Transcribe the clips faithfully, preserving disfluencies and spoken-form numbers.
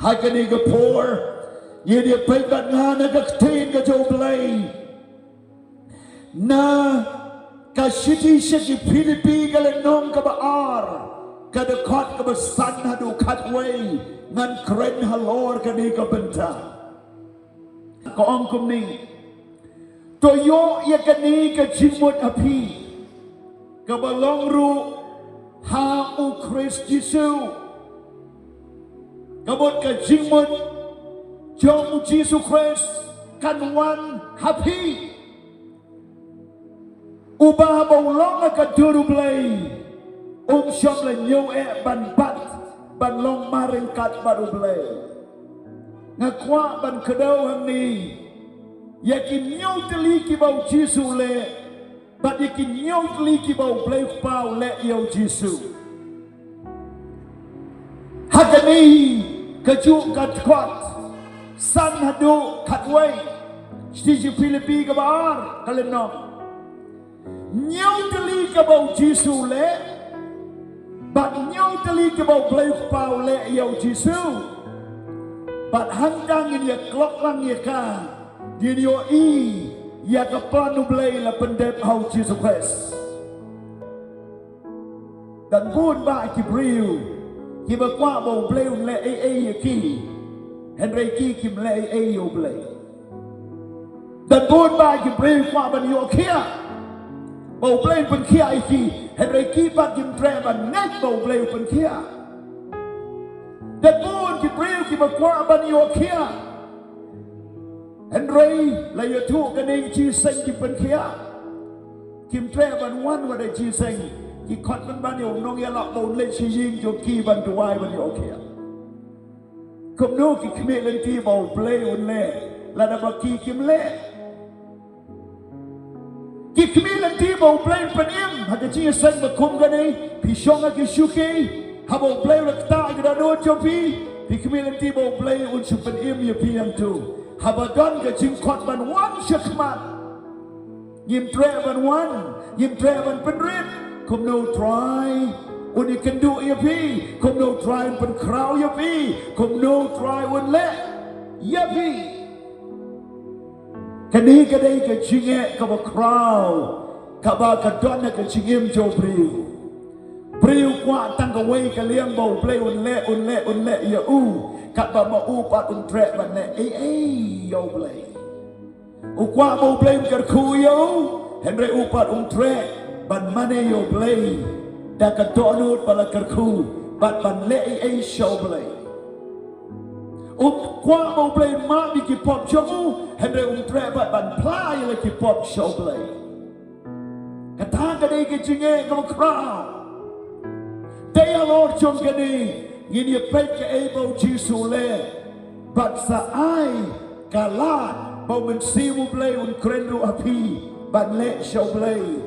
Ha kane ka por, ngin ïa peit bad nga na ka ktien ka jong U Blei. Na ka shithi sha ki Philippi ka lynnong kaba ar, ka dkhot kaba san haduh khatwei, ngan kren halor kane ka bynta. Ka ong kumne. To ïoh ïa kane ka jingmut ha phi, kaba long ruh ha U Khrist Jisu. Ka mut ka jingmut jong U Jisu Khrist kan wan ha phi. Uba haba u long ha ka dur U Blei, um shym la ñiew eh ban bat, ban long marryngkat bad U Blei. Nga kwah ban kdew hangne ïa ki hynñiew tylli kiba U Jisu u leh, bad ïa ki hynñiew tylli kiba U Blei Kpa u leh ïa U Jisu. Ha kane kajuh ka dkhot, san haduh khatwei, shithi sha ki Philippi kaba ar ka lynnong. Hynñiew tylli kaba U Jisu u leh, bad hynñiew tylli kaba U Blei Kpa u leh ïa U Jisu. Bad hangta ngin ïa klok lang ïa ka, ngin ïohi ïa ka plan U Blei la pyndep ha U Jisu Khrist. Don bun bah ki briew kiba kwah ba U Blei un leh ei ei ïa ki, hynrei ki kim leh ei ei ïa U Blei. Don bun bah ki briew kwah ban ïoh khiah, ba U Blei un pynkhiah ïa ki, hynrei ki pat kim treh ban ngeit ba U Blei un pynkhiah. Don bun ki briew kiba kwah ban ïoh khiah, hynrei la ïathuh kane ka jingïaseng jingpynkhiah, kim treh ban wan wat ha ka jingïaseng, ki khot ban ban ïa u nongïalap ba un leit sha ïing jong ki ban duwai ban ïoh khiah. Kumno ki khmih lynti ba U Blei un leh, lada ba ki kim leh? Ki khmih lynti ba U Blei un pynim ha ka jingïaseng ba kum kane, phi shong ha ki shuki, haba U Blei u la ktah ïa ka dohnud jong phi, phi khmih lynti ba U Blei un shu pynim ïa phi hangto. Haba don ka jingkhot ban wan shakhmat, ngim treh ban wan, ngim treh ban pynrit. Kumno U Trai un ïakynduh ïa phi? Kumno U Trai un pynkhraw ïa phi? Kumno U Trai un leh ïa phi? Kane ka dei ka jingeh kaba khraw, kaba ka don ha ka jingim jong u briew. Briew u kwah tang kawei ka liang ba U Blei un leh, un leh, un leh ïa u, katba ma u pat um treh ban leh ei ei ïa U Blei. U kwah ba U Blei un kyrkhu ïa u, hynrei u pat um treh ban mane ïa U Blei da ka dohnud ba la kyrkhu bad ban leh ei ei sha U Blei. U kwah ba U Blei un map ïa ki pop jong u, hynrei um treh bad ban phla ïa la ki pop sha U Blei. Kata ka dei ka jingeh kaba khraw. Te halor jong kane, ngin ïa peit kaei ba U Jisu u leh, bad sa ai ka lad ba U Mynsiem U Blei un kren ruh ha phi ban leh sha U Blei,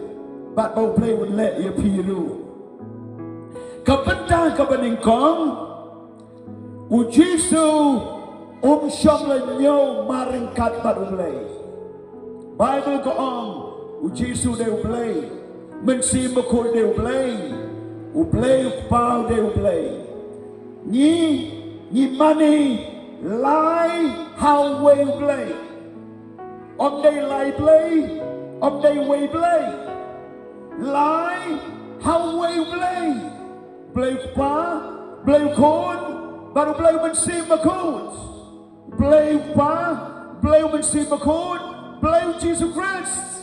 bad ba U Blei un leh ïa phi ruh. Ka bynta kaba nyngkong, U Jisu um shym la ñiew mar ryngkat bad U Blei. Baibl ka ong, U Jisu dei U Blei, Mynsiem Bakhuid dei U Blei, U Blei U Kpa u dei U Blei. Ngi, ngi mane lai ha uwei U Blei. Ym dei lai Blei, ym dei uwei Blei. Lai ha uwei U Blei. Blei U Kpa, Blei U Khun, bad U Blei U Mynsiem Bakhuid. Blei U Kpa, Blei U Mynsiem Bakhuid, Blei U Jisu Khrist.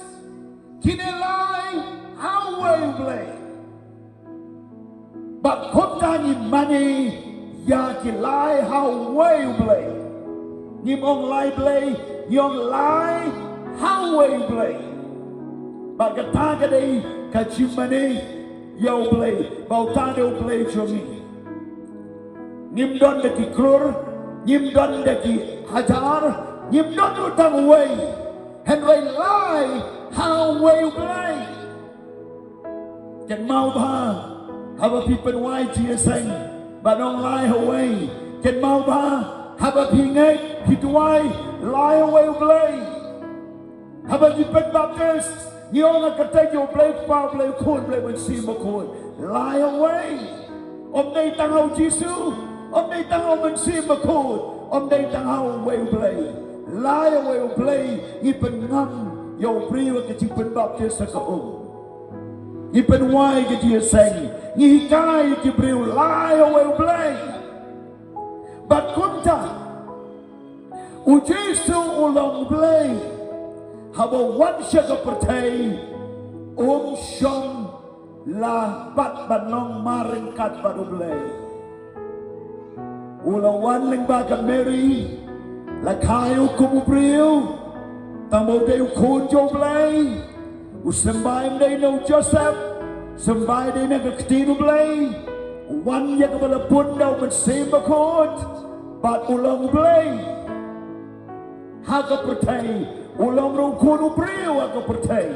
Kine lai ha uwei U Blei. Bad kumta ngi mane ïa ki lai ha uwei U Blei. Ngim ong lai Blei, ngi ong lai ha uwei U Blei. Bad kata ka dei ka jingmane ïa U Blei, ba uta dei U Blei jong ngi. Ngim don da ki klur, ngim don da ki hajar, ngim don ruh tang uwei. Hynrei lai ha uwei U Blei. Kynmaw bha haba phi pynwai jingïaseng, ban ong lai ha uwei. Kynmaw bha haba phi ngeit, phi duwai, lai ha uwei U Blei. Haba ngi pynbaptis, ngi ong ha ka kyrteng U Blei U Kpa, U Blei U Khun, U Blei U Mynsiem Bakhuid. Lai ha uwei. Ym dei tang ha U Jisu, Ym dei tang ha u Mynsiem Bakhuid, ym dei tang ha uwei u Blei. La ïa uwei u Blei ngi pynngam ïa u briew ha ka jingpynbaptis ha ka um. Ngi pynwai ka jingïaseng, ngi hikai ïa ki briew la ïa uwei u Blei. Bad kumta, u Jisu u long Blei, haba u wan sha ka pyrthei, um shym la bat ban long mar ryngkat bad u Blei. U la wan lyngba ka Mary, la kha ïa u kum u briew, tang ba u dei u khun jong u Blei. U symbai ym dei na u Joseph, symbai dei na ka ktien u Blei. U wan ïa kaba la bun da u Mynsiem Bakhuid, bad u long Blei ha ka pyrthei, u long ruh u khun u briew ha ka pyrthei.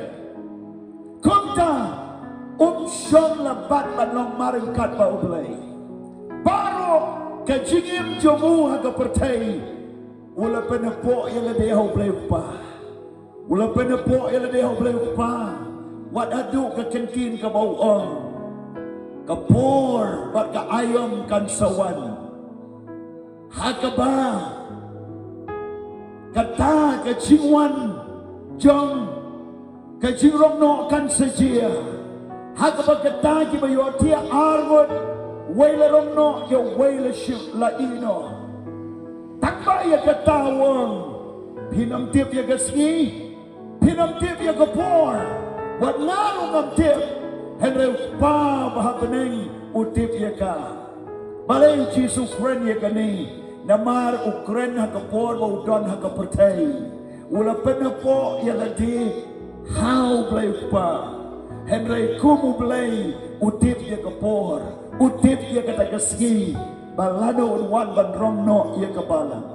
Kumta, um shym la bat ban long mar ryngkat bad u Blei. Baroh ka jingim jong u ha ka pyrthei, u la pynhapoh ïa lade ha u Blei u Kpa. U la pynhapoh ïa lade ha u Blei u Kpa. Wat haduh ka kyntien kaba u ong, ka por bad ka aïom kan sa wan, ha kaba kata ka jingwan jong ka jingrong noh kan sa jia, ha kaba kata kiba ïohthiah ar ngut, uwei la rong noh ïa uwei la shim la ïeh noh. Tang ba ïa kata u ong, phin ym tip ïa ka sngi, phin ym tip ïa ka por, wat nga ruh ngam tip, hynrei u Kpa ba ha bneng u tip ïa ka. Balei u Jisu u kren ïa kane? Namar u kren ha ka por ba u don ha ka pyrthei. U la pynhapoh ïa lade ha u Blei u Kpa. Hynrei kum u Blei, u tip ïa ka por, u tip ïa kata ka sngi ba lano un wan ban rong noh ïa ka balang.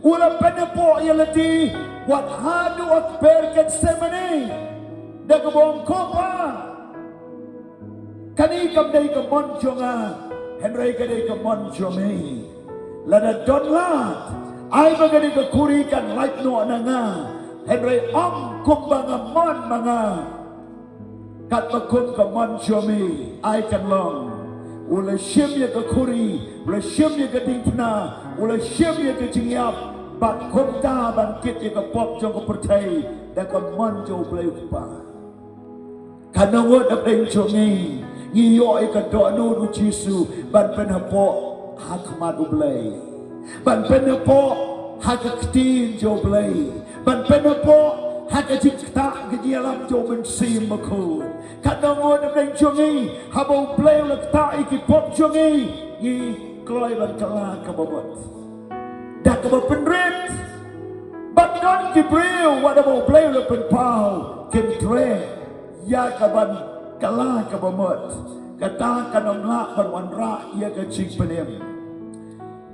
U la pynhapoh ïa lade wat haduh ha kper Gethsemane, da kaba ong, ko Pa, kane kam dei ka mon jong nga, hynrei ka dei ka mon jong me. Lada don lad, ai ba kane ka khuri kan lait noh na nga, hynrei ym kumba nga mon ma nga, katba kum ka mon jong me ai kan long. U la shim ïa ka khuri, u la shim ïa ka diengphna, u la shim ïa ka jingïap, bad kumta ban kit ïa ka pop jong ka pyrthei da ka mon jong u Blei u Kpa. Katno ngut na pdeng jong ngi, ngi ïoh ïa ka dohnud u Jisu ban pynhapoh ha khmat u Blei, ban pynhapoh ha ka ktien jong u Blei, ban pynhapoh ha ka jingktah ka jingïalam jong u Mynsiem Bakhuid. Katno ngut na pdeng jong ngi, haba u Blei u la ktah ïa ki pop jong ngi, ngi kloi ban kylla kaba mut da kaba pynrit. Bad don ki briew wat haba u Blei u la pynpaw, kim treh ïa ka ban kylla kaba mut. Kata kan ym lah ban wanrah ïa ka jingpynim.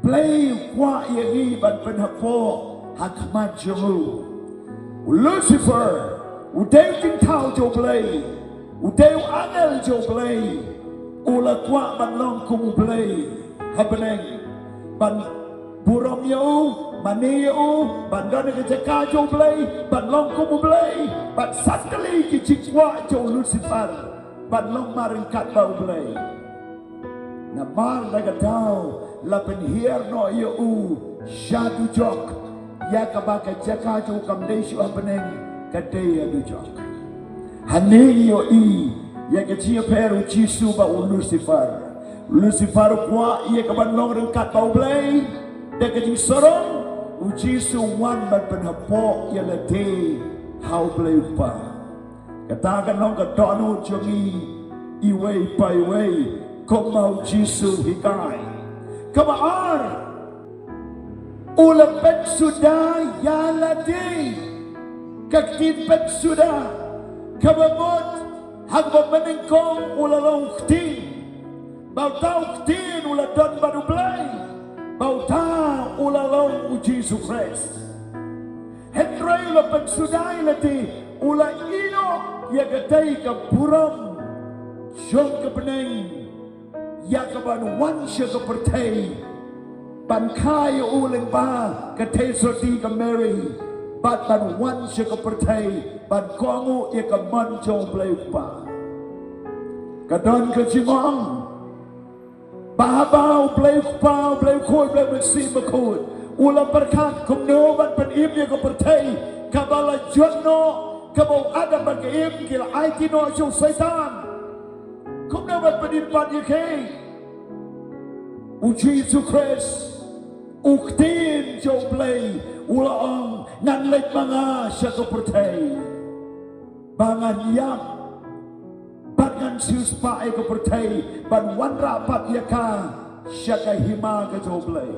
Blei u kwah ïa ngi ban pynhapoh ha khmat jong u. U Lucifer, u dei u jingthaw jong u Blei, u dei u angel jong u Blei, u la kwah ban long kum u Blei ha bneng, ban burom ïa u, mane ïa u, ban don ha ka jaka jong u Blei, ban long kum u Blei, ban san tylli ki jingkwah jong u Lucifer, ban long mar ryngkat bad u Blei. Namar da ka daw la pynhiar noh ïa u sha dujok, ïa kaba ka jaka jong u kam dei shuh ha bneng, ka dei ha dujok. Hangne ngi ïohi ïa ka jingïapher u Jisu bad u Lucifer. U Lucifer u kwah ïa ka ban long ryngkat bad u Blei da ka jingsarong, u Jisu u wan ban pynhapoh ïa lade ha u Blei u Kpa. Kata kan long ka dohnud jong ngi iwei pa iwei, kumba u Jisu u hikai. Kaba ar, u la pynsuda ïa lade. Ka ktien pynsuda, kaba mut, ha kaba mynnyngkong u la long u Ktien, bad uta u Ktien u la don bad u Blei, bad uta u la long u Jisu Khrist. Hynrei u la pynsuda ïa lade, u la ïehnoh ïa katei ka burom jong ka bneng, ïa ka ban wan sha ka pyrthei, ban kha ïa u lyngba ka theisotti ka Mary, bad ban wan sha ka pyrthei ban kohnguh ïa ka mon jong u Blei u Kpa. Ka don ka jingong, Ba haba U Blei U Kpa, U Blei U Khun, U Blei U Mynsiem Bakhuid u la pyrkhat kumno ban pynim ïa ka pyrthei kaba la jot noh, kaba u Adam bad ka Im ki la aiti noh sha u Soitan. Kumno ban pynim pat ïa ki? U Jisu Khrist, u Ktien jong U Blei, u la ong, ngan leit ma nga sha ka pyrthei ba ngan ïap bad ngan siewspah ïa ka pyrthei ban wanrah pat ïa ka sha ka hima ka jong U Blei.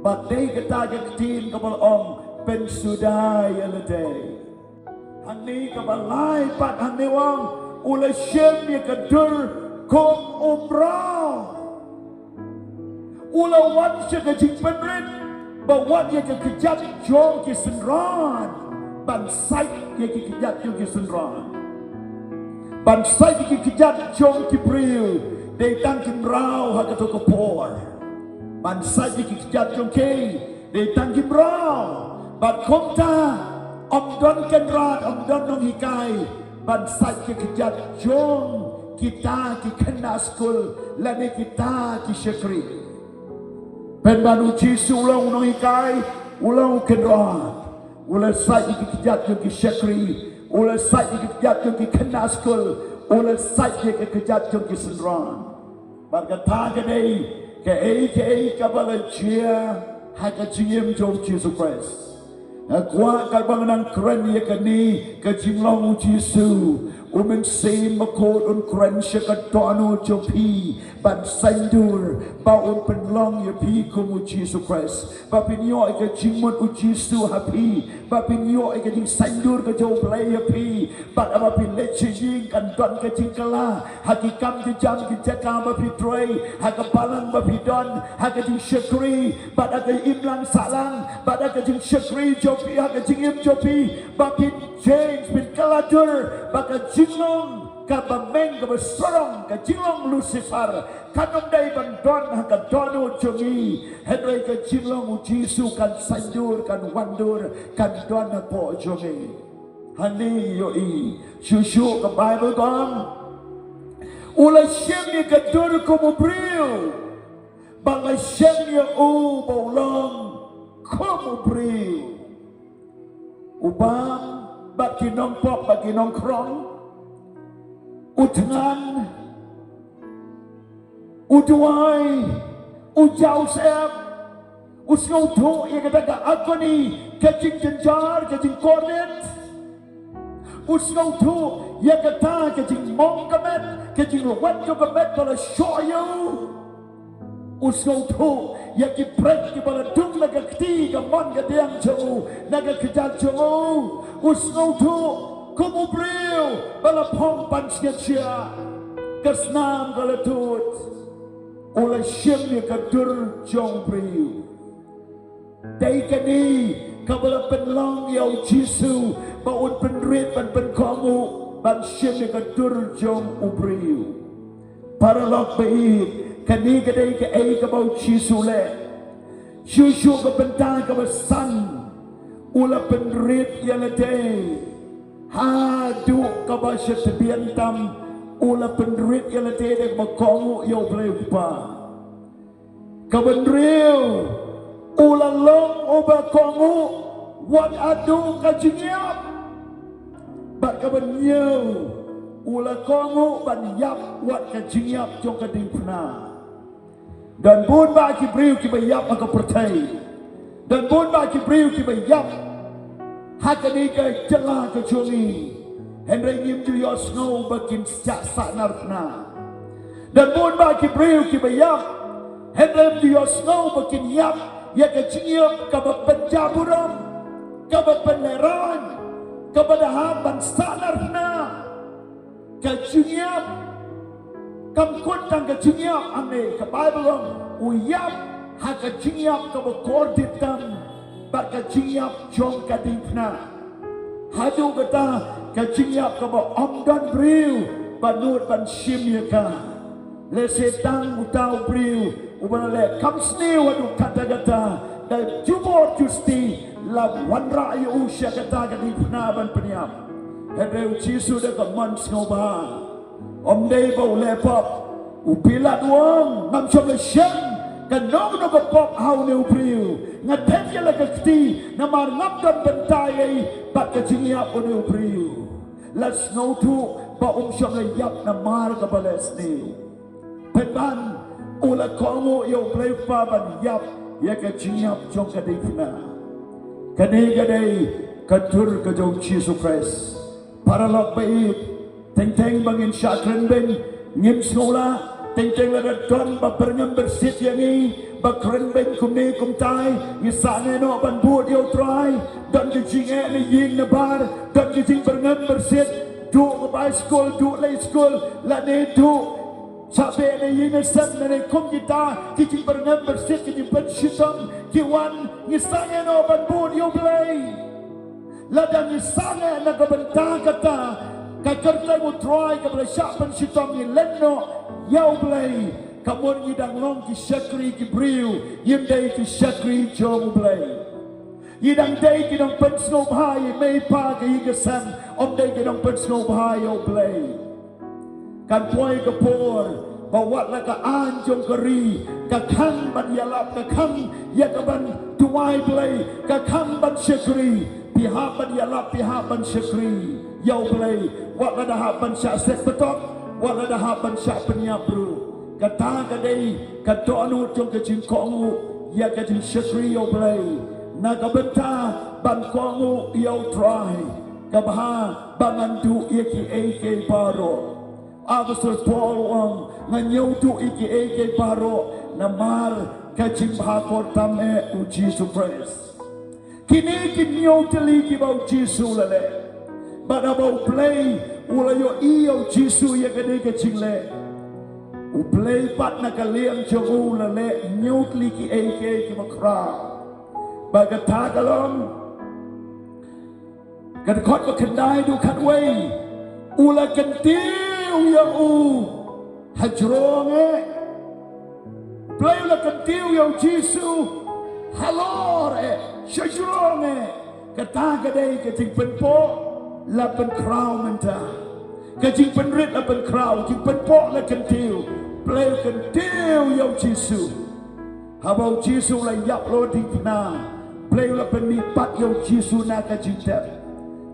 Bad dei kata ka ktien kaba la ong, pynsuda ïa lade. Hangne kaba lai pat hangne u ong, u la shim ïa ka dur kum u mraw. U la wan sha ka jingpynrit ba wat ïa ka kjat jong ki synran ban sait ïa ki kjat jong ki synran. Ban sait ïa ki kjat jong ki briew dei tang ki mraw ha kato ka por. Ban sait ïa ki kjat jong ki dei tang ki mraw. Bad kumta ym don kynrad, ym don nonghikai ban sait ïa ki kjat jong kita ki khynnah skul lane kita ki shakri. Pynban U Jisu u long u nonghikai, u long u kynrad. U la sait ïa ki kjat jong ki shakri, u la sait ïa ki kjat jong ki khynnah skul, u la sait ïa ki kjat jong ki synran. Bad kata ka dei kaei kaei kaba la jia ha ka jingim jong U Jisu Khrist. Nga kwah kaba ngan nang kren ïa kane ka jinglong U Jisu. U Mynsiem Bakhuid un kren sha ka dohnud jong phi ban saiñdur ba un pynlong ïa phi kum U Jisu Khrist. Ba phin ïoh ïa ka jingmut U Jisu ha phi. Ba phin ïoh ïa ka jingsaiñdur ka jong U Blei ha phi. Bad haba phi leit sha ïing kan don ka jingkylla ha ki kam ki jam ki jaka ba phi trei, ha ka balang ba phi don, ha ka jingshakri, bad ha ka imlang sahlang, bad ha ka jingshakri jong phi, ha ka jingim jong phi, ba phin change, phin kylla dur, ba ka jinglong kaba meng kaba sarong, ka jinglong Lucifer, kan ym dei ban don ha ka dohnud jong ngi. Hynrei ka jinglong U Jisu kan saiñdur, kan wandur, kan don hapoh jong ngi. Hangne ïohi shuh shuh ka Baibl ka ong, u la shim ïa ka dur kum u briew. Ba la shim ïa u ba u long kum u briew. U bam bad ki nongpop bad ki nongkhrong. U thngan, u duwai, u jaw syep, u sngewthuh ïa kata ka agony, ka jingjynjar, ka jingkordit. U sngewthuh ïa kata ka jingmong ka met, ka jinglwet jong ka met ba la shoh ïa u. U sngewthuh ïa ki prek kiba la dung na ka kti, ka mon ka diang jong u, na ka kjat jong u. U sngewthuh kum u briew ba la phong pansngiat sha ka snam ka la tuid. U la shim ïa ka dur jong u briew. Dei kane kaba la pynlong ïa u Jisu ba un pynrit ban pynkohnguh ban shim ïa ka dur jong u briew. Paralok ba ïeit, kane ka dei kaei kaba u Jisu u leh. Shuh shuh ka bynta kaba san u la pynrit ïa lade. Haduh kaba sha tbian tam u la pynrit ïa lade da kaba kohnguh ïa u Blei u Kpa. Kaba hynriew, u la long uba kohnguh wat haduh ka jingïap. Bad kaba hynñiew, u la kohnguh ban ïap wat ka jingïap jong ka diengphna. Don bun bah ki briew kiba ïap ha ka pyrthei. Don bun bah ki briew kiba ïap ha kane ka jylla ka jong ngi. Hynrei ngim ju ïohsngew ba kin shah sahnarphna. Don bun bah ki briew kiba ïap, hynrei ngim ju ïohsngew ba kin ïap ïa ka jingïap kaba pynjah burom, kaba pynlehraiñ, kaba da hap ban sahnarphna. Ka jingïap kam kut tang ka jingïap hangne, ka Baibl ong u ïap ha ka jingïap kaba kordit tam bad ka jingïap jong ka diengphna. Haduh kata ka jingïap kaba ym don briew ba nud ban shim ïa ka. Lehse tang uta u briew uba la leh kam sniew haduh katta katta, da jubor justi la wanrah ïa u sha kata ka diengphna ban pynïap. Hynrei u Jisu da ka mon sngewbha. Ym dei ba u leh pop, U Pilat u ong, ngam shym la shem kano kano ka pop ha une u briew. Nga thep ïa la ka kti namar ngam don bynta ei bad ka jingïap une u briew. La sngewthuh ba um shym la ïap namar kaba leh sniew. Pynban u la kohnguh ïa U Blei Kpa ban ïap ïa ka jingïap jong ka dei kane. Kane ka dei ka tur ka jong Jisu Khrist. Paralok ba ïeit, teng teng ba ngin shah kren beiñ, ngim sngew lah. Teng teng lada don ba byrngem byrsit ïa ngi ba kren beiñ kumne kumtai, ngi sangeh noh ban bud ïa U Trai. Don ki jingeh na ïing na bar, don ki jingbyrngem byrsit. Duh ka bai skul, duh leit skul, lane duh sa beh na ïing na sem, lane kum kita ki jingbyrngem byrsit, ki jingpynshitom ki wan, ngi sangeh noh ban bud ïa U Blei. Lada ngi sangeh na ka bynta kata ka kyrteng U Trai kaba la shah pynshitom, ngi leit noh ïa U Blei. Ka mut ngi dang long ki shakri ki briew, ngim dei ki shakri jong U Blei. Ngi dang dei ki nongpynsngewbha ïa i mei i pa, ka ïing ka sem, ym dei ki nongpynsngewbha ïa U Blei. Kan poi ka por ba wat la ka aiñ jong ka ri ka khang ban ïalap, ka khang ïa ka ban duwai Blei, ka khang ban shakri. Phi hap ban ïalap, phi hap ban shakri ïa U Blei. Wat la da hap ban shah sek patok, wat la da hap ban shah pynïap ruh. Kata ka dei ka dohnud jong ka jingkohnguh ïa ka jingshakri ïa U Blei na ka bynta ban kohnguh ïa U Trai, ka bha ba ngan duh ïa kiei kiei baroh. Apostol Paul u ong, nga ñiew duh ïa kiei kiei baroh namar ka jingbha kordor tam eh U Jisu Khrist. Kine ki hynñiew tylli kiba U Jisu u la leh. Bad haba U Blei u la ïohi ïa U Jisu ïa kane ka jingleh, U Blei pat na ka liang jong u u la leh hynñiew tylli kiei kiei kiba khraw. Bad kata ka long ka dkhot ba khyndai haduh khatwei, u la kyntiew ïa u hajrong eh. Blei u la kyntiew ïa U Jisu halor eh, shajrong eh. Kata ka dei ka jingpynpoh la pynkhraw mynta. Ka jingpynrit la pynkhraw, jingpynpoh la kyntiew. Blei u kyntiew ïa U Jisu. Haba U Jisu u la ïap halor diengphna, Blei u la pynmihpat ïa U Jisu na ka jingtep.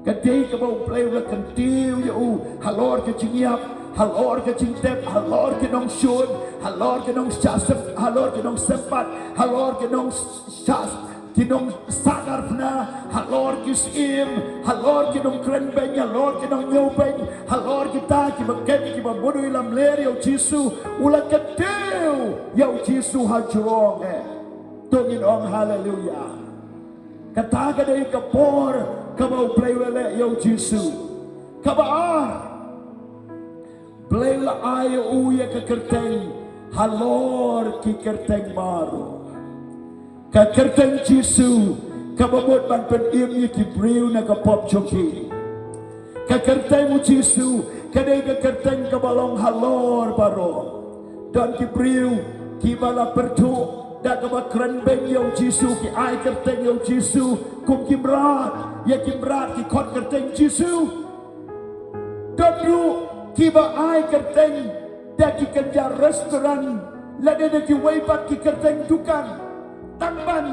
Ka dei kaba U Blei u la kyntiew ïa u halor ka jingïap, halor ka jingtep, halor ki nongshun, halor ki nongshah sem, halor ki nongsympat, halor ki nongshah, ki nongsahdar phna, halor ki syiem, halor ki nongkren beiñ, halor ki nongñiew beiñ, halor kita kiba kem kiba mudui lamler ïa U Jisu, u la kyntiew ïa U Jisu hajrong eh. To ngin ong haleluya. Kata ka dei ka por kaba U Blei u la leh ïa U Jisu. Kaba ar, Blei u la ai ïa u ïa ka kyrteng halor ki kyrteng baroh. Ka kyrteng Jisu kaba mut ban pynim ïa ki briew na ka pop jong ki. Ka kyrteng U Jisu ka dei ka kyrteng kaba long halor baroh. Don ki briew kiba la pyrthuh da kaba kren beiñ ïa U Jisu, ki ai kyrteng ïa U Jisu kum ki mrad, ïa ki mrad ki khot kyrteng Jisu. Don ruh kiba ai kyrteng da ki kynja restaurant lane da kiwei pat ki kyrteng dukan tang ban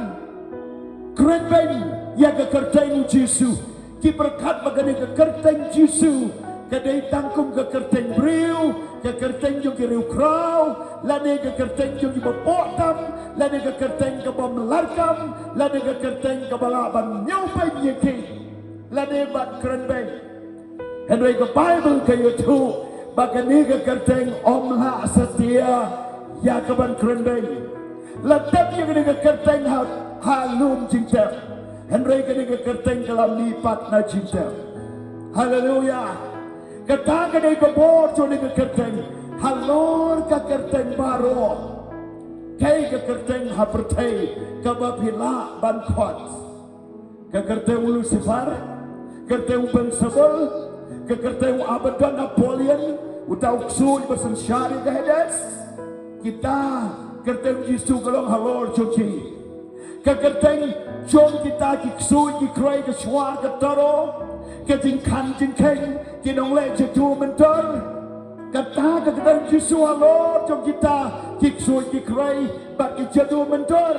kren beiñ ïa ka kyrteng U Jisu. Ki pyrkhat ba kane ka kyrteng Jisu ka dei tang kum ka kyrteng briew, ka kyrteng jong ki riewkhraw, lane ka kyrteng jong kiba poh tam, lane ka kyrteng kaba mlarkam, lane ka kyrteng kaba lah ban ñiew beiñ ïa ki, lane ban kren beiñ. Hynrei ka Baibl ka ïathuh ba kane ka kyrteng ym lah satia ïa ka ban kren beiñ. La tep ïa kane ka kyrteng ha, ha lum jingtep. Hynrei kane ka kyrteng ka la mihpat na jingtep. Haleluya. Kata ka dei ka bor jong kane ka kyrteng. Halor ka kyrteng baroh, kaei ka kyrteng ha pyrthei kaba phi lah ban khot? Ka kyrteng u Lucifer, kyrteng u Beelzebul, ka kyrteng u Abaddon, Apollyon, uta u ksuid ba synshar ïa ka Hades. Kita kyrteng Jisu ka long halor jong ki. Ka kyrteng jong kita ki ksuid, ki kroi, ka shwar, ka taro, ka jingkhan jingkheiñ, ki nongleh jadu mynta. Kata ka kyrteng Jisu halor jong kita ki ksuid ki khrei bad ki jadu mynta.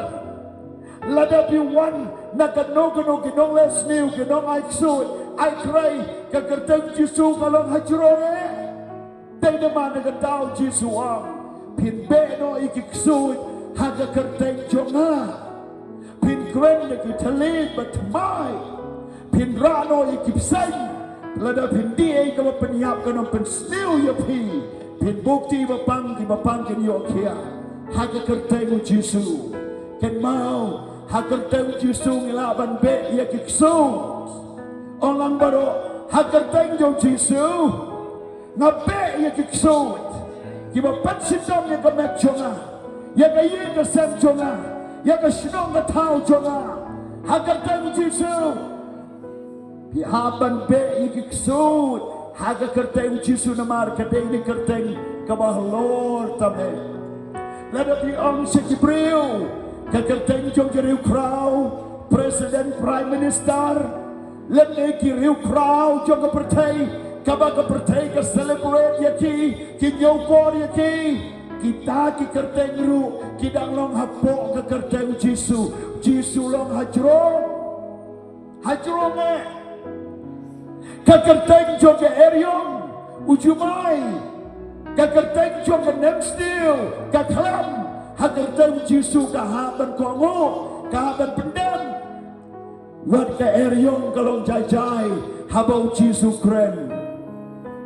Lada phi wan na kano kano ki nonglehsniew, ki nongai ksuid ai khrei, ka kyrteng Jisu ka long hajrong eh. Dei namar kata u Jisu u ong, phin beh noh ïa ki ksuid ha ka kyrteng jong nga. Phin kren ïa ki thylliej bad thymmai. Phin rah noh ïa ki bseiñ. Lada phin dih ïa kaba pynïap kan ym pynsniew ïa phi. Phin bukti ba pang, kiba pang kin ïoh khia. Ha ka kyrteng u Jisu. Kynmaw, ha ka kyrteng u Jisu ngi lah ban beh ïa ki ksuid. Ong lang baroh, ha ka kyrteng jong u Jisu. Nga beh ïa ki ksuid kiba pynshitom ïa ka met jong nga, ïa ka ïing ka sem jong nga, ïa ka shnong ka thaw jong nga. Ha ka kyrteng u Jisu. Phi hap ban beh ïa ki ksuid ha ka kyrteng u Jisu namar ka dei ka kyrteng kaba halor tam eh. Lada phi ong sha ki briew, ka kyrteng jong ki riewkhraw, president, prime minister, lane ki riewkhraw jong ka pyrthei, kaba ka pyrthei ka celebrate ïa ki, ki ñiewkor ïa ki. Kita ki kyrteng ruh ki dang long hapoh ka kyrteng Jisu. Jisu long hajrong. Hajrong eh. Ka kyrteng jong ka eriong, u jumai. Ka kyrteng jong ka nemsniew, ka khlem. Ha ka kyrteng Jisu ka hap ban kohnguh, ka hap ban pyndem. Wat ka eriong ka long jai jai haba u Jisu kren.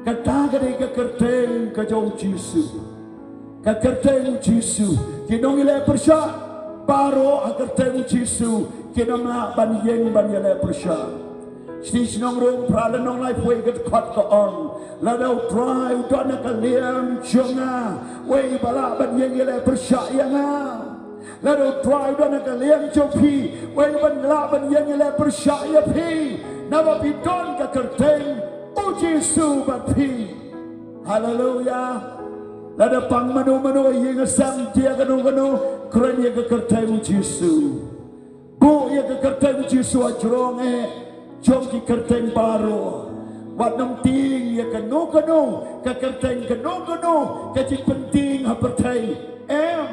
Kata ka dei ka kyrteng ka jong u Jisu. Ka kyrteng u Jisu. Ki nongïaleh pyrshah baroh ha ka kyrteng u Jisu kin ym lah ban ïeng ban ïaleh pyrshah. Shi shnong rum phra la nong lai poi ka kot ka ong, lada u Trai u don ha ka liang jong nga, uei ba lah ban ïeng ïaleh pyrshah ïa nga? Lada u Trai u don ha ka liang jong phi, uei ban lah ban ïeng ïaleh pyrshah ïa phi? Naba phi don ka kyrteng u Jisu bad phi. Haleluya. Lada pang mano mano ïing sem, jia kano kano, kren ïa ka kyrteng u Jisu. Buh ïa ka kyrteng u Jisu hajrong eh jong ki kyrteng baroh. Wat nym tieng ïa kano kano ka kyrteng, kano kano ka jingpyntieng ha pyrthei. Em.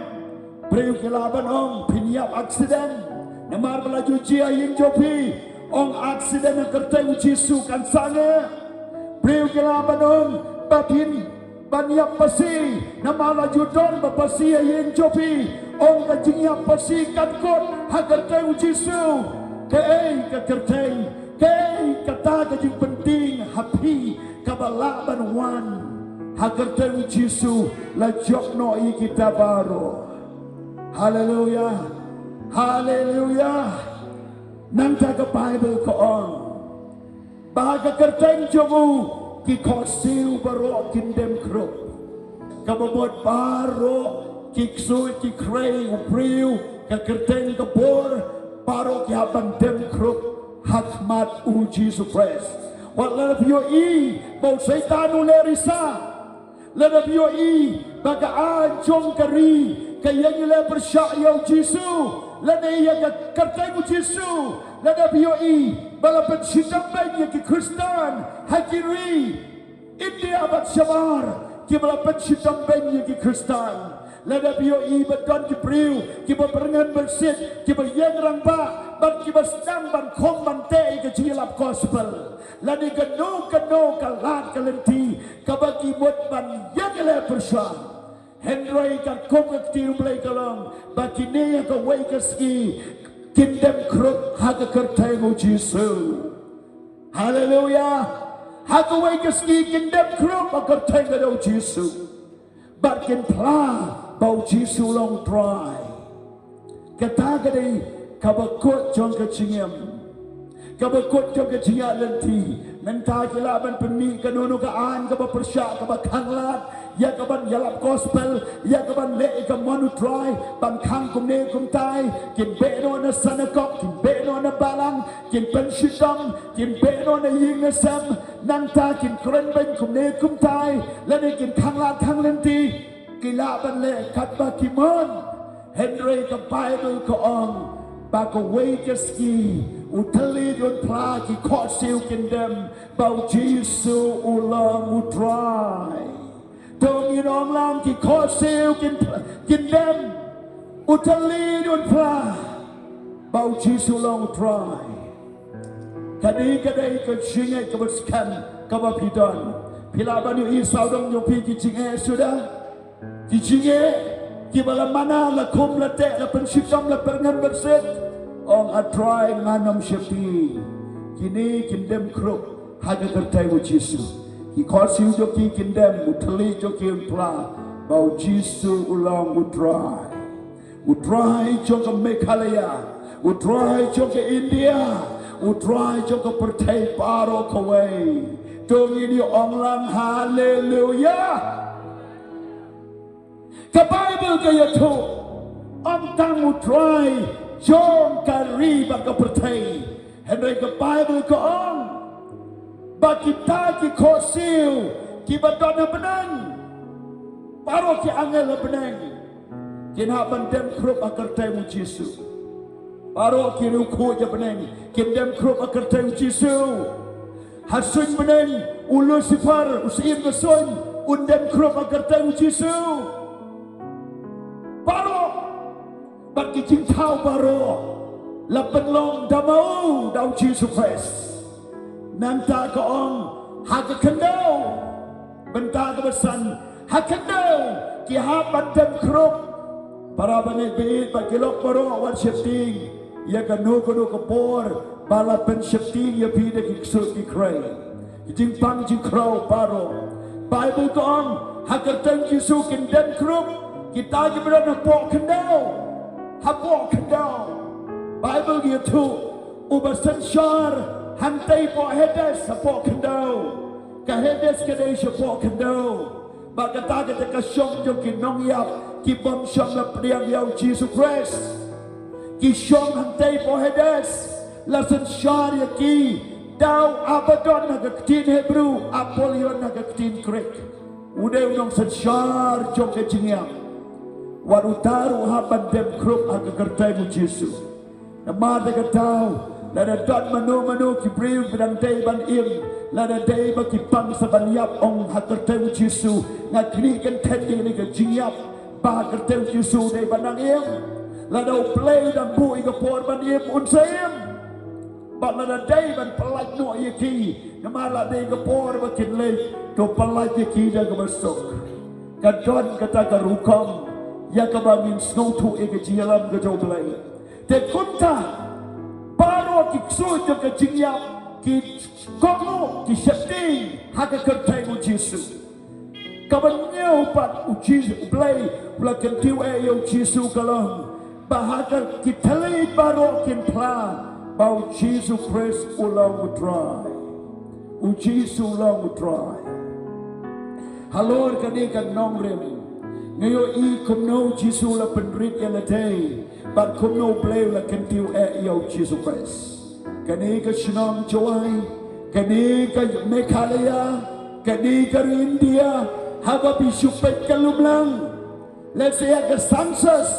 Briew ki lah ban ong phin ïap accident namar ba la ju jia ïing jong phi. Ong accident ha ka kyrteng u Jisu kan sangeh. Briew ki lah ban ong ba phin ban ïap pasi namar la ju don ba pasi ha ïing jong phi. Ong ka jingïap pasi kan kut ha ka kyrteng u Jisu. Kaei ka kyrteng, kaei kata ka jingpyntieng ha phi kaba lah ban wan ha ka kyrteng u Jisu? La jop noh ïa kita baroh. Haleluya. Haleluya. Nangta ka Baibl ka ong ba ha ka kyrteng jong u ki khohsiew baroh kin dem khrup. Kaba mut baroh ki ksuid ki khrei u briew, ka kyrteng ka bor, baroh ki hap ban dem khrup ha khmat u Jisu Khrist. Wat la phi ïohi ba u Soitan u leh risa. Lada phi ïohi ba ka aiñ jong ka ri ka ïeng ïaleh pyrshah ïa u Jisu lane ïa ka kyrteng u Jisu, lada phi ïohi ba la pynshitom beiñ ïa ki Khristan ha ki ri India bad shabar, kiba la pynshitom beiñ ïa ki Khristan. Lada phi ïohi ba don ki briew kiba byrngem byrsit, kiba ïeng rangbah bad kiba sdang ban khum ban teh ïa ka jingïalap gospel. Lane kano kano ka lad ka lynti kaba ki mut ban ïeng ïaleh pyrshah. Hynrei katkum ka ktien u Blei ka long ba kine ha kawei ka sngi kin dem khrup ha ka kyrteng u Jisu. Haleluya. Ha kawei ka sngi kin dem khrup ha ka kyrteng ka jong u Jisu. Bad kin phla ba u Jisu u long u Trai. Kata ka dei kaba kut jong ka jingim, kaba kut jong ka jingïaid lynti. Mynta ki lah ban pynmih kano kano ka aiñ kaba pyrshah, kaba khanglad ïa ka ban ïalap gospel, ïa ka ban leh ïa ka mon u Trai, ban khang kumne kumtai. Kin beh noh na synagog, kin beh noh na balang, kin pynshitom, kin beh noh na ïing na sem. Nangta kin kren beiñ kumne kumtai, lane kin khanglad khang lynti. Ki lah ban leh katba ki mon. Hynrei ka Baibl ka ong ba kawei ka sngi u thylliej un phla, ki khohsiew kin dem ba u Jisu u long u Trai. To ngin ong lang, ki khohsiew kin, kin dem, u thylliej un phla ba u Jisu u long u Trai. Kane ka dei ka jingeh kaba skhem kaba phi don. Phi lah ban ïohi sawdong jong phi ki jingeh suda. Ki jingeh kiba la mana, la khum, la teh, la pynshitom, la pyrngen byrsit. Ong, A Trai, ngan ym sheptieng. Kine kin dem khrup ha ka kyrteng u Jisu. Ki khohsiew jong ki kin dem, u thylliej jong ki un phla ba u Jisu u long u Trai. U Trai jong ka Meghalaya, u Trai jong ka India, u Trai jong ka pyrthei baroh kawei. To ngin ïa ong lang, Haleluya. Ka Baibl ka ïathuh, ym tang u Trai jong ka ri bad ka pyrthei. Hynrei ka Baibl ka ong ba kita ki khohsiew kiba don ha bneng, baroh ki angel ha bneng, kin hap ban dem khrup ha kyrteng u Jisu. Baroh ki riewkhuid ha bneng kin dem khrup ha kyrteng u Jisu. Ha suiñ bneng, u Lucifer, u syiem ka suiñ, un dem khrup ha kyrteng u Jisu. Baroh, bad ki jingthaw baroh la pynlong da ma u, da u Jisu Khrist. Nangta ka ong, ha ka khyndew, bynta kaba san, ha khyndew ki hap ban dem khrup. Para bangeit baieit bad ki lok baroh, wat sheptieng ïa kano kano ka por ba la pynsheptieng ïa phi da ki ksuid ki khrei, ki jingpang jingkhraw baroh. Baibl ka ong, ha kyrteng Jisu kin dem khrup kita kiba don hapoh khyndew. Hapoh khyndew. Baibl ka ïathuh, uba synshar hangtei hapoh Hades, hapoh khyndew. Ka Hades ka dei shapoh khyndew. Bad kata ka dei ka shong jong ki nongïap, ki bym shym la pdiang ïa u Jisu Khrist. Ki shong hangtei hapoh Hades, la synshar ïa ki da u Abaddon ha ka ktien Hebru, Apollyon ha ka ktien Grik. U dei u nongsynshar jong ka jingïap. Wat uta ruh u hap ban dem khrup ha ka kyrteng u Jisu. Namar kata, lada don mano mano ki briew ba dang dei ban im, lada dei ba ki pang sa ban ïap, ong ha kyrteng u Jisu, nga knieh kynthet ïa kane ka jingïap, ba ha kyrteng u Jisu dei ban dang im. Lada U Blei u dang buh ïa ka por ban im, un sa im. Bad lada dei ban pyllait noh ïa ki, namar la dei ka por ba kin leit, to pyllait ïa ki da kaba suk. Ka don kata ka rukom ïa kaba ngin sngewthuh ïa ka jingïalam ka jong U Blei. Te kumta, baroh ki ksuid jong ka jingïap ki kohnguh, ki sheptieng ha ka kyrteng u Jisu. Kaba hynñiew pat, u Jisu, U Blei u la kyntiew eh ïa u Jisu, ka long ba ha ka, ki thylliej baroh kin phla ba u Jisu Khrist u long u Trai. U Jisu u long u Trai. Halor kane ka nongrim, nga ïohi kumno u Jisu u la pynrit ïa lade, bad kumno U Blei u la kyntiew eh ïa u Jisu Khrist. Kane ka shnong Jowai, kane ka Meghalaya, kane ka ri India, haba phi shu peit ka lumlang, lehse ha ka census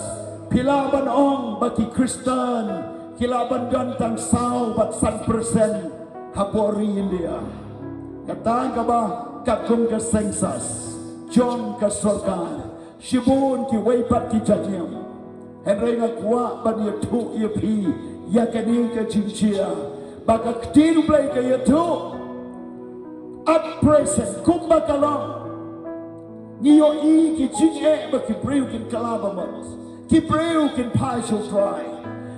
phi lah ban ong ba ki Khristan ki lah ban don tang saw bad san percent hapoh ri India. Kata kaba katkum ka census jong ka sorkar, shibun kiwei pat ki jait niam. Hynrei nga kwah ban ïathuh ïa phi ïa kane ka jingjia, ba ka ktien U Blei ka ïathuh, at present, kumba ka long, ngi ïohi ki jingeh ba ki briew kin kylla bamut, ki briew kin phai sha U Trai.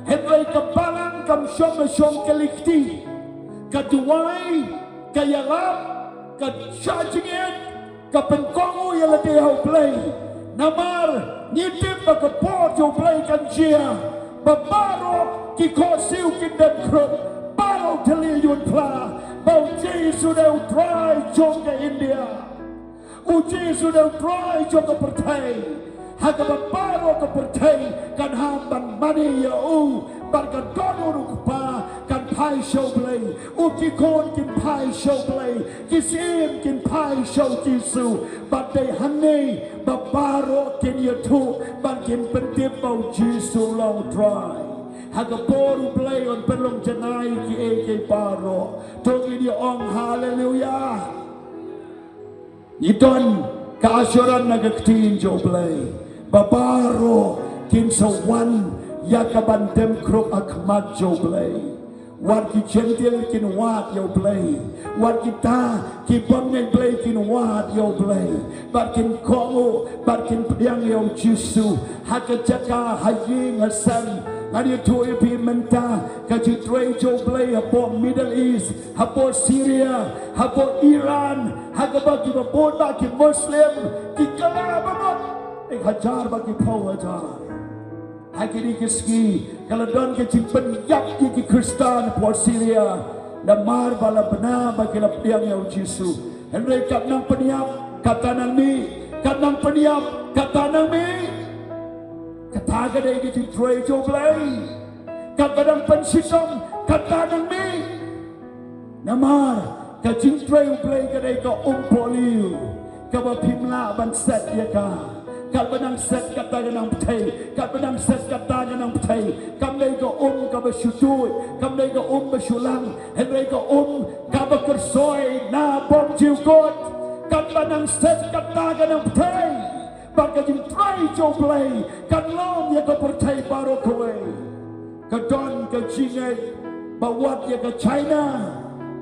Hynrei ka balang kam shong la shong kali kti, ka duwai, ka ïalap, ka shah jingit, ka pynkohnguh ïa lade ha U Blei. Namar ngi tip ba ka por jong U Blei kan jia, ba baroh ki khohsiew kin dem khrup, baroh thylliej un phla ba u Jisu u dei u Trai jong ka India. U Jisu u dei u Trai jong ka pyrthei. Ha kaba baroh ka pyrthei kan hap ban mane ïa u, bad ka dohnud u Kpa kan phai sha U Blei. U ki khun kin phai sha U Blei, ki syiem kin phai sha u Jisu. Bad dei hangne ba baroh kin ïathuh bad kin pyntip ba u Jisu u long u Trai. Ha ka por U Blei un pynlong janai kiei kiei baroh. To ngin ïa ong haleluya. Ngi don Ka assurance na ka ktien jong U Blei ba baroh kin sa wan ïa ka ban dem khrup ha khmat jong U Blei. Wat ki Jentil kin wad ïa U Blei, wat kita ki bym ngeit Blei kin wad ïa U Blei, bad kin kohnguh, bad kin pdiang ïa U Jisu ha ka jaka, ha ïing ha sem. Ngan ïathuh ïa phi mynta, ka jingtrei jong U Blei hapoh Middle East, hapoh Syria, hapoh Iran, ha kaba kiba bun bah ki Muslim ki kylla ba mut, hajar bah ki phew hajar. Ha kine ki sngi ka la don ka jingpynïap ïa ki Khristan hapoh Syria, namar ba la bna ba ki la pdiang ïa U Jisu. Hynrei katba nang pynïap, katba nang mih, katba nang pynïap, katba nang mih. Kata ka dei ka jingtrei jong U Blei. Katba nang pynshitom, katba nang mih. Namar ka jingtrei U Blei ka dei ka umpohliew kaba phim lah ban set ïa ka. Katba nang set, kata ka nang pyrthei, katba nang set, kata ka nang pyrthei. Kam dei ka um kaba shu tuid, kam dei ka um ba shu lang, hynrei ka um kaba kyrsoi na bymjukut. Katba nang set, kata ka nang pyrthei. Bad ka jingtrei jong U Blei kan long ïa ka pyrthei baroh kawei. Ka don ka jingngeit ba wat ïa ka China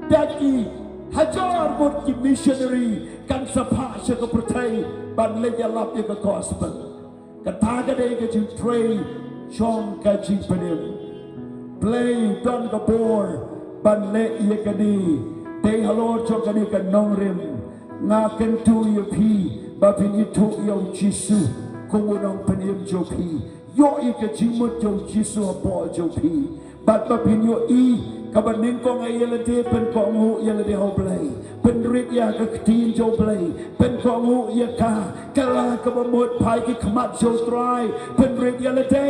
da ki hajar ngut ki missionary kan sa phah sha ka pyrthei ban leit ïalap ïa ka gospel. Kata ka dei ka jingtrei jong ka jingpynim. Blei don ka bor ban leh ïa kane. Dei halor jong kane ka nongrim nga kyntu ïa phi ba phin ithuh ïa U Jisu kum u nongpynim jong phi. Ïoh ïa ka jingmut jong U Jisu hapoh jong phi. Bad ba phin ïohi kaba nyngkong ïa lade, pynkohnguh ïa lade ha U Blei, pynrit ïa ka ktien jong U Blei, pynkohnguh ïa ka, kylla kaba mut, phai ki khmat jong U Trai, pynrit ïa lade.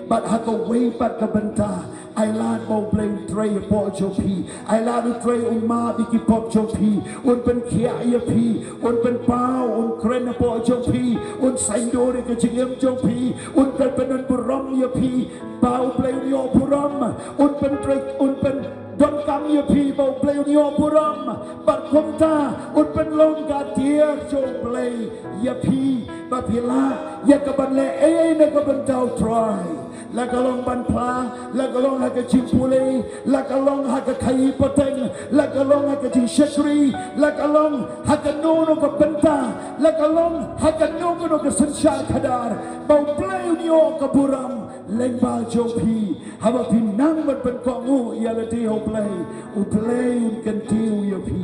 Bad ha kawei pat ka bynta, ai lad ba U Blei un trei hapoh jong phi. Ai lad U Trai un map ïa ki pop jong phi, un pynkhiah ïa phi, un pynpaw, un kren hapoh jong phi, un saiñdur ïa ka jingim jong phi, un kren pyndonburom ïa phi ba U Blei un ïoh burom, un pyntrei, un pyndonkam ïa phi ba U Blei un ïoh burom. Bad kumta un pynlong ka tiar jong U Blei ïa phi ba phi lah ïa ka ban leh ei ei na ka bynta U Trai. La ka long ban phla, la ka long ha ka jingpule, la ka long ha ka khaïi pateng, la ka long ha ka jingshakri, la ka long ha kano kano ka bynta, la ka long ha kano kano ka synshar khadar, ba U Blei un ïoh ka burom lyngba jong phi. Haba phi nang ban pynkohnguh ïa lade ha U Blei, U Blei un kyntiew ïa phi.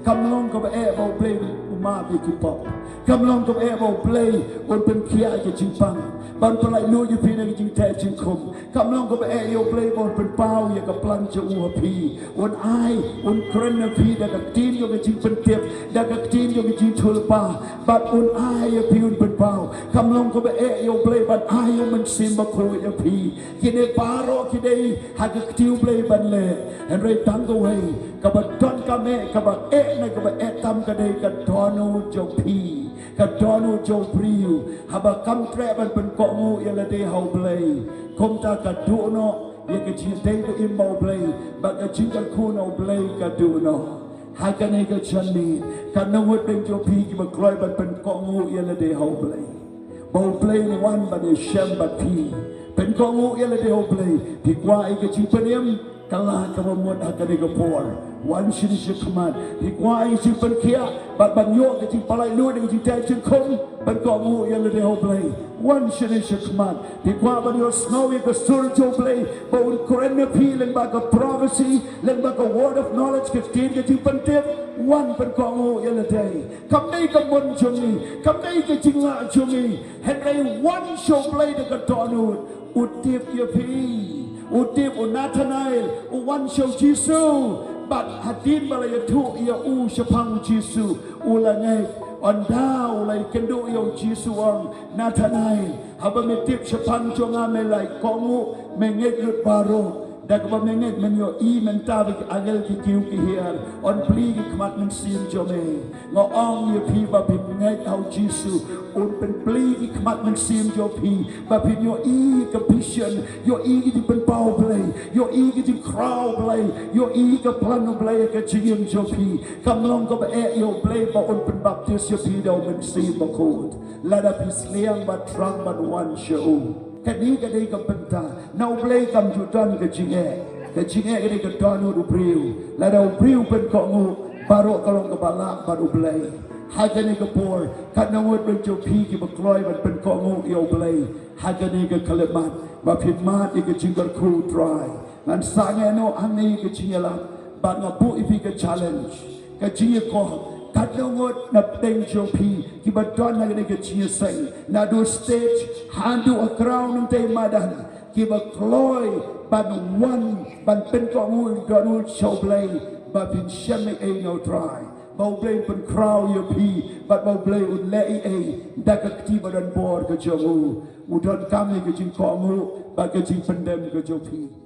Kam long kaba eh ba U Blei un map ïa ki pop. Kam long kaba eh ba U Blei un pynkhiah ïa ka jingpang ban pynlait lut ïa phi na ka jingteh jingkhum. Kam long kaba eh ïa U Blei ba un pynpaw ïa ka plan jong u ha phi. Un ai, un kren ïa phi da ka ktien jong ka jingpyntip, da ka ktien jong ka jingthoh lypa. Bad un ai ïa phi, un pynpaw. Kam long kaba eh ïa U Blei ban ai ïa U Mynsiem Bakhuid ïa phi. Kine baroh ki dei ha ka kti U Blei ban leh. Hynrei tang kawei kaba donkam eh, kaba eh ne kaba eh tam ka dei ka dohnud jong phi. Ka dohnud jong u briew. Haba kam treh ban pynkohnguh ïa lade ha U Blei, kumta ka duh noh ïa ka jingïadei ba im bad U Blei bad ka jingkyrkhu na U Blei ka duh noh. Ha kane ka janmiet, ka nongwei bad jong phi kiba kloi ban pynkohnguh ïa lade ha U Blei, ba U Blei un wan ban ïashem bad phi. Pynkohnguh ïa lade ha U Blei. Phi kwah ïa ka jingpynim? Kylla kaba mut ha kane ka por. Wan shane shakhmat. Phi kwah ïa ka jingpynkhiah bad ban ïoh ka jingpynlait lut, ka jingteh jingkhum? Pynkohnguh ïa lade ha U Blei. Wan shane shakhmat. Phi kwah ban ïohsngew ïa ka sur jong U Blei ba un kren ïa phi lyngba ka prophecy, lyngba ka word of knowledge, ka ktien ka jingpyntip? Wan pynkohnguh ïa lade. Kam dei ka mon jong ngi, kam dei ka jinglah jong ngi. Hynrei wan sha U Blei da ka dohnud. U tip ïa phi. U tip. U Nathanael u wan sha U Jisu. Bad hadien ba la ïathuh ïa u shaphang U Jisu, u la ngeit. Ynda u la ïakynduh ïa U Jisu, u ong, Nathanael, haba me tip shaphang jong nga me la ïa kohnguh, me ngeit lut baroh. Da kaba me ngeit men ïohi mynta ba ki angel ki kiew ki hiar, yn plie ki khmat mynsiem jong me. Nga ong ïa phi ba phin ngeit ha u Jisu, un pynplie ki khmat mynsiem jong phi, ba phin ïohi ka vision, ïohi ka jingpynpaw Blei, ïohi ka jingkhraw Blei, ïohi ka plan u Blei ka jingim jong phi. Kam long kaba eh ïa u Blei ba un pynbaptis ïa phi da u Mynsiem Bakhuid. Lada phi sliang bad thrang ban wan sha u. Kane ka dei ka bynta. Na u Blei kam ju don ka jingeh. Ka jingeh ka dei ka dohnud u briew. Lada u briew pynkohnguh, baroh ka long kaba lah bad u Blei. Ha kane ka por, katno ngut ruh jong phi kiba kloi ban pynkohnguh ïa u Blei. Ha kane ka khyllipmat, ba phin mad ïa ka jingkyrkhu u Trai. Ngan sangeh noh hangne ïa ka jingïalam, bad nga buh ïa phi ka challenge, ka jingïakob. Katno ngut na pdeng jong phi kiba don ha kane ka jingïaseng, naduh stage haduh ha khraw nangtei madan, kiba kloi ban wan ban pynkohnguh dohnud sha u Blei, ba phin shem ei ei na u Trai, ba u Blei un pynkhraw ïa phi, bad ba u Blei un leh ei ei da ka kti ba don bor ka jong u. U donkam ïa ka jingkohnguh bad ka jingpyndem ka jong phi.